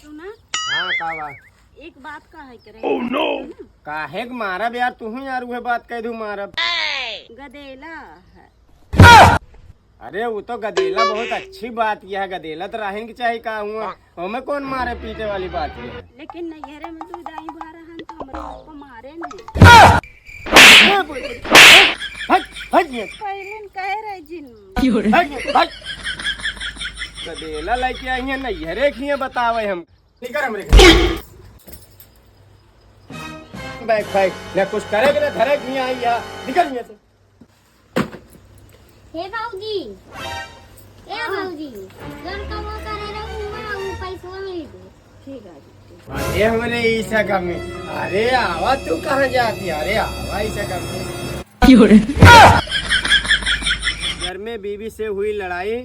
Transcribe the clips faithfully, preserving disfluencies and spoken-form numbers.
सुना। हाँ, का बा? एक बात कहे के रहे। काहे के मारब यार, तू ही यार उहे बात कह दू मारब। गदेला है। अरे वो तो गदेला बहुत अच्छी बात यह है, गदेला तो रहन की चाही का हुआ, ओमे कौन मारे पीटे वाली बात यह है? लेकिन नैहरे में तू दाई भा रहन तो हमरे ऊपर मारे नहीं। हट, हट ये। पहले न कहे रहे जिन। हट, हट। गदेला लेके आई है नैहरे की है बतावे हम। निकर हमरे घर। बैग फैग, ना कुछ करे के, ना धरे के, नहीं आई या। निकर यहाँ से। हे बाबूजी, ए बाबूजी, जौन कमवा करे रहू, उमा उ पैसवा मिल गए। ठीक है जी, ठीक। अरे हमरे ईसा कमी। अरे आवा, तू कहाँ जाती है? अरे आवा, ईसा कमी। घर में बीवी से हुई लड़ाई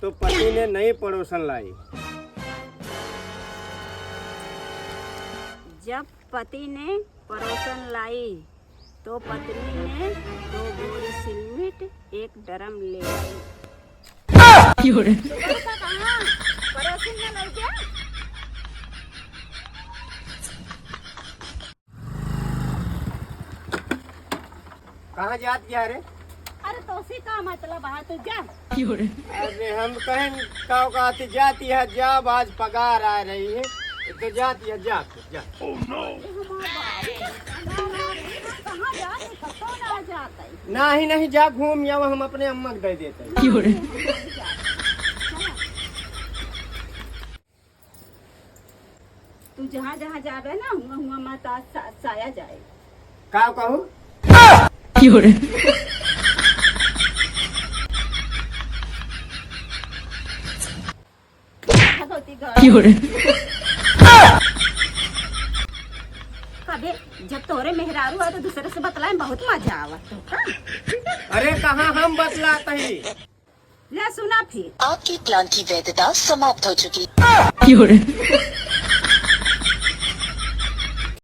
तो पति ने नई पड़ोसन लाई। जब पति ने पड़ोसन लाई तो पत्नी ने दो बोरी सिलमिट एक ड्रम ले आई। क्यों रे? पड़ोसन में लड़ गया। कहाँ जात गया रे? अरे तोसे का मतलब है, तू जा। अरे हम कहें का कहती जाती है, जब आज पगार आ रही है तो जाती है, जा तू, जा। अरे हमार बाबू, कहाँ जात है, कतौ ना जात है। नहीं, नहीं, जा घूम आवा, हम अपने अम्मा के दे देते हैं। तू जहाँ जहाँ जाबे ना, हुआ हुआ मत आज सा-, साया जाए। का कहू? भगवती गौर। अबे, जब तोरे मेहरारू है तो दूसरे से बतलाए में बहुत मजा आवत हो का? अरे कहाँ हम बतलात ही? ले सुना फिर। आपके प्लान की वैधता समाप्त हो चुकी।